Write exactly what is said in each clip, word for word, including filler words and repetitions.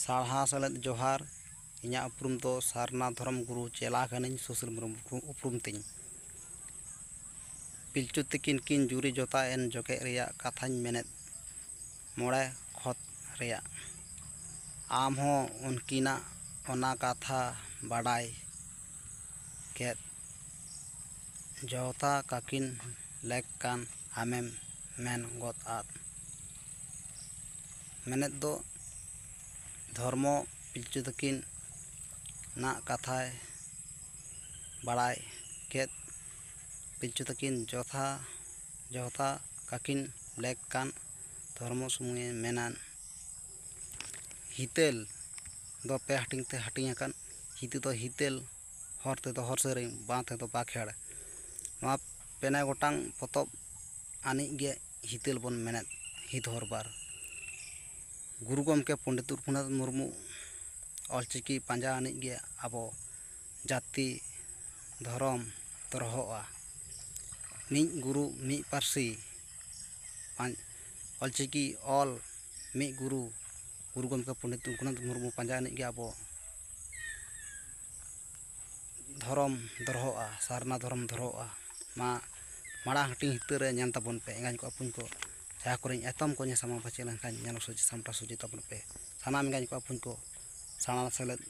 ᱥᱟᱨᱦᱟᱣ ᱥᱮᱞᱮᱫ ᱡᱚᱦᱟᱨ᱾ ᱤᱧᱟᱹᱜ ᱩᱯᱨᱩᱢ ᱫᱚ ᱥᱟᱨᱱᱟ ᱫᱷᱚᱨᱚᱢ ᱜᱩᱨᱩ ᱪᱮᱞᱟ ᱠᱟᱹᱱᱟᱹᱧ, ᱥᱩᱥᱤᱞ ᱢᱩᱨᱢᱩ ᱩᱯᱨᱩᱢ ᱛᱤᱧ᱾ ᱯᱤᱞᱪᱩ ᱛᱤᱠᱤᱱ ᱠᱤᱱ ᱡᱩᱨᱤ ᱡᱚᱛᱟ ᱮᱱ ᱡᱚᱠᱷᱮᱡ ᱨᱮᱭᱟᱜ ᱠᱟᱛᱷᱟᱧ ᱢᱮᱱᱮᱫ, ᱢᱚᱬᱮ ᱠᱷᱚᱛ ᱨᱮᱭᱟᱜ᱾ ᱟᱢ ᱦᱚᱸ ᱩᱱᱠᱤᱱᱟᱜ ᱚᱱᱟ ᱠᱟᱛᱷᱟ ᱵᱟᱰᱟᱭ ᱠᱮᱫ, ᱡᱚᱛᱟ ᱠᱟᱹᱠᱤᱱ ᱞᱮᱠ ᱠᱟᱱ ᱟᱢᱮᱢ ᱢᱮᱱ ᱜᱚᱫ ᱟᱫ᱾ ᱢᱮᱱᱮᱫ ᱫᱚ, ᱫᱷᱚᱨᱢᱚ ᱯᱤᱞᱪᱩ ᱛᱟᱹᱠᱤᱱᱟᱜ ᱠᱟᱛᱷᱟᱭ ᱵᱟᱲᱟᱭ ᱠᱮᱫ᱾ ᱯᱤᱞᱪᱩ ᱛᱟᱹᱠᱤᱱ ᱡᱚᱛᱷᱟ ᱡᱚᱛᱷᱟ ᱠᱟᱹᱠᱤᱱ ᱞᱮᱠ ᱠᱟᱱ ᱫᱷᱚᱨᱢᱚ ᱥᱩᱢᱩᱭᱮ ᱢᱮᱱᱟᱱ᱾ ᱦᱤᱛᱟᱹᱞ ᱫᱚ ᱯᱮ ᱦᱟᱹᱴᱤᱧ ᱛᱮ ᱦᱟᱹᱴᱤᱧ ᱟᱠᱟᱱ᱾ ᱦᱤᱛᱟᱹ ᱫᱚ ᱦᱤᱛᱟᱹᱞ, ᱦᱚᱨ ᱛᱮᱫᱚ ᱦᱚᱨ ᱥᱮᱨᱮᱧ, ᱵᱟᱸᱫᱷ ᱛᱮᱫᱚ ᱵᱟᱸᱠᱷᱮᱲ᱾ ᱱᱚᱣᱟ ᱯᱮᱱᱮ ᱜᱚᱴᱟᱝ ᱯᱚᱛᱚᱵ ᱟᱹᱱᱤᱡ ᱜᱮ ᱦᱤᱛᱟᱹᱞ ᱵᱚᱱ ᱢᱮᱱᱮᱫ, ᱦᱤᱛ ᱦᱚᱨᱵᱟᱨ᱾ ᱜᱩᱨᱩ ᱜᱚᱢᱠᱮ ᱯᱚᱱᱰᱤᱛ ᱨᱚᱜᱷᱩᱱᱟᱛᱷ ᱢᱩᱨᱢᱩ ᱚᱞᱪᱤᱠᱤ ᱯᱟᱸᱡᱟ ᱟᱹᱱᱤᱡ ᱜᱮ ᱟᱵᱚ ᱡᱟᱹᱛᱤ ᱫᱷᱚᱨᱚᱢ ᱫᱚᱨᱦᱚᱜᱼᱟ᱾ ᱢᱤᱫ ᱜᱩᱨᱩ ᱢᱤᱫ ᱯᱟᱹᱨᱥᱤ, ᱯᱟᱸ-, ᱚᱞᱪᱤᱠᱤ ᱚᱞ ᱢᱤᱫ ᱜᱩᱨᱩ, ᱜᱩᱨᱩ ᱜᱚᱢᱠᱮ ᱯᱚᱱᱰᱤᱛ ᱨᱚᱜᱷᱩᱱᱟᱛᱷ ᱢᱩᱨᱢᱩ ᱯᱟᱸᱡᱟ ᱟᱹᱱᱤᱡ ᱜᱮ ᱟᱵᱚ ᱫᱷᱚᱨᱚᱢ ᱫᱚᱨᱦᱚᱜᱼᱟ, ᱥᱟᱨᱱᱟ ᱫᱷᱚᱨᱚᱢ ᱫᱚᱨᱦᱚᱜᱼᱟ᱾ ᱢᱟ ᱢᱟᱲᱟᱝ ᱦᱟᱹᱴᱤᱧ ᱦᱤᱛᱟᱹ ᱨᱮ ᱧᱮᱞ ᱛᱟᱵᱚᱱ ᱯᱮ, ᱮᱸᱜᱟᱧ ᱠᱚ ᱟᱹᱯᱩᱧ ᱠᱚ, ᱡᱟᱦᱟᱸ ᱠᱚᱨᱮᱧ ᱮᱛᱚᱢ ᱠᱚ ᱧᱮᱞ ᱥᱟᱢᱟᱝ ᱯᱟᱪᱮ ᱞᱮᱱᱠᱷᱟᱱ ᱧᱮᱞ ᱥᱚᱡᱷᱮ ᱥᱟᱢᱴᱟᱣ ᱥᱚᱡᱷᱮ ᱛᱟᱵᱚᱱ ᱯᱮ᱾ ᱥᱟᱱᱟᱢ ᱮᱸᱜᱟᱧ ᱠᱚ ᱟᱹᱯᱩᱧ ᱠᱚ, ᱥᱟᱱᱟᱢ ᱥᱮᱞᱮᱫ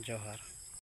ᱡᱚᱦᱟᱨ᱾